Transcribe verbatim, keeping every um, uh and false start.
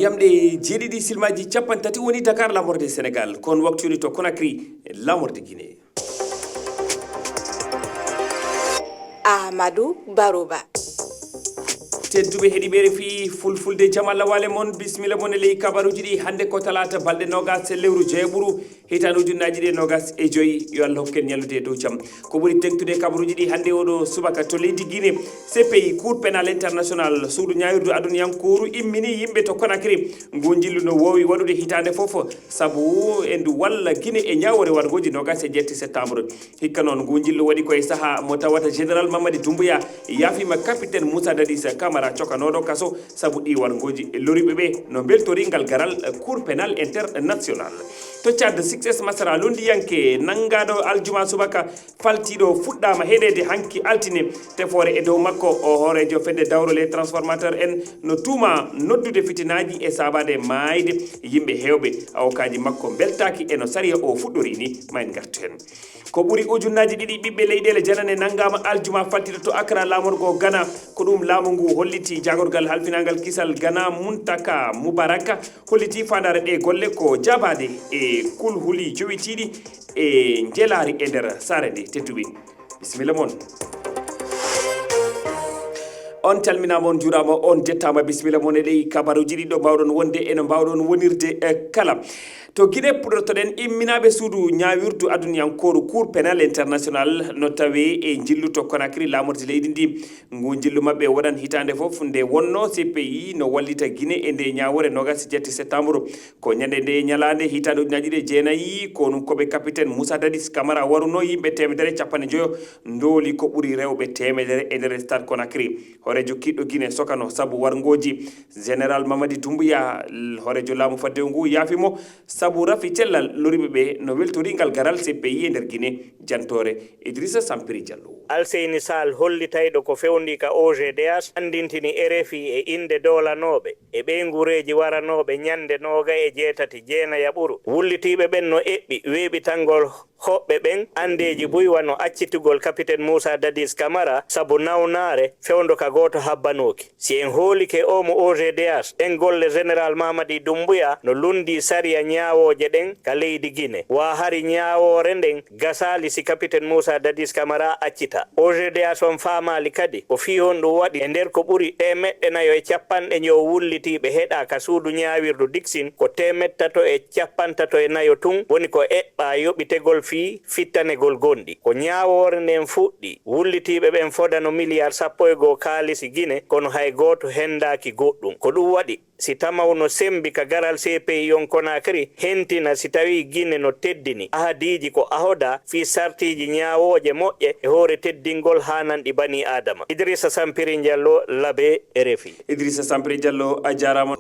Jamɗe jeeɗiɗi silmaji capanɗe tati woni Dakar, lamorde Sénégal, kon waktu woni to Conakry, lamorde Guinée. Amadou Barouba. Tedduɓe heɗiɓe R F I Fulfulde, jam Allah waale mon, bisimilla mon e ley kabaruji ɗi. Hannde ko talaata, balɗe noogas e lewru joyaɓuru, hitaande ujunnaaji ɗiɗi e noogas e joyi. Yo Allah hokku en ñallude e dow jam. Ko ɓuri teŋtude e kabaruji ɗi hannde oɗo subaka to leydi Guinée, C P I, Cour Pénal International, suudu ñaawirdu aduniyankooru, immini yimɓe to Conakry. Ngu njillu no woowi waɗude hitaande fof, sabu e ndu walla Guinée e ñaawoore warngooji noogas e jeetti septembre. Hikka noon, ngu njillu waɗi ko e sahaa mo tawata Général Mamadi Doumbouya yaafiima Capitaine Moussa Dadis Camara cokanooɗo kaso sabu ɗii warngooji. Loriiɓe ɓe no mbeltori ngal garal Cour Pénal International. To Tchad, Success Masra, lunndiyanke nanngaaɗo aljuma subaka, faltiiɗo, fuɗɗaama heɗeede hanki altine. Tefoore e dow makko, o hooreejo fedde dawro les transformateurs en no tuumaa noddude fitinaaji e saabaade maayde yimɓe heewɓe. Awokaaji makko mbeltaaki e no sariya o fuɗɗori ni. Ma en ngartu heen. Ko ɓuri ujunnaaji ɗiɗi ɓiɓɓe leyɗeele janane nanngaama aljuma faltiiɗo to Accra, laamorgo Ghana. Ko ɗum laamu ngu holliti. Jaagorgal halfinaangal kisal Ghana, Muntaka Mubaraka, holliti faandaare ɗee golle ko jaabaade e kulhuli jowitiiɗi e njelaari e nder saare nde. Tedduɓe, bisimilla mon. On calminaama, on njuuraama, on njettaama. Bisimilla mon e ley kabaruuji ɗi ɗo mbaawɗon wonde e no mbaawɗon wonirde, eh, kala. To Guinée puɗɗortoɗen, imminaaɓe suudu ñaawirdu aduniyankooru Cour Pénal International no tawee e njillu to Conakry, laamorde leydi ndi. Ngu njillu maɓɓe waɗan hitaande fof nde wonno C P I no wallita Guinée e nde ñaawoore noogas e jeetti septembre. Ko ñande nde ñalaande hitaande ujunnaaji ɗiɗi e jeenayi, ko ɗum ko ɓe Capitaine Moussa Dadis Camara waruno yimɓe teemedere e capanɗe njoyo ndooli ko ɓuri rewɓe teemedere e nder Stade Conakry. Hooreejo kiiɗɗo Guinée sokano sabu warngooji Général Mamadi Doumbouya. Hooreejo laamu faddewu ngu yaafi mo sabu rafi cellal loriiɓe ɓe no weltori ngal garal C P I e nder Guinée. Jantoore Idrissa Sampiri Diallo. Alseyni Sall hollitayɗo ko fewndii ka O G D H anndintini R F I e innde doolanooɓe e ɓeynguureeji waranooɓe ñannde nooga e jeetati jeenayaɓuru. Wullitiiɓe ɓen no eɓɓi weeɓitangol hoɓɓe ɓen anndeeji buy wano accitugol Capitaine Moussa Dadis Camara sabu nawnaare fewndo ka gooto habbanooki. Si en hoolike oo mo O G D H, ɗen golle Général Mamadi Doumbouya no lunndii sariya ñaawooje ɗen ka leydi Guinée. Wa hari ñaawoore nden gasaali si Capitaine Moussa Dadis Camara accitaa. O G D H on faamaali kadi ko fii honɗum waɗi e nder ko ɓuri teemeɗɗe nayo e cappanɗe njoyo wullitiiɓe heɗaa ka suudu ñaawirdu Dixine, ko teemeɗɗe tato e cappanɗe tato e nayo tun woni ko eɓɓaa yoɓitegol fii fittanegol gonɗi. Ko ñaawoore nden fuɗɗii, wullitiiɓe ɓen fodano miliyaar sappo e goo kaalisi Guinée, kono hay gooto henndaaki goɗɗum. Ko ɗum waɗi, si tamaw no semmbi ka garal C P I on Conakry, hentina si tawii Guinée no teddini ahadiiji ko ahodaa fii sartiiji ñaawooje moƴƴe e hoore teddingol haananɗi banii Aadama. Idrissa Sampiri Diallo, Labe, R F I. Idrissa Sampiri Diallo, a jaaraama.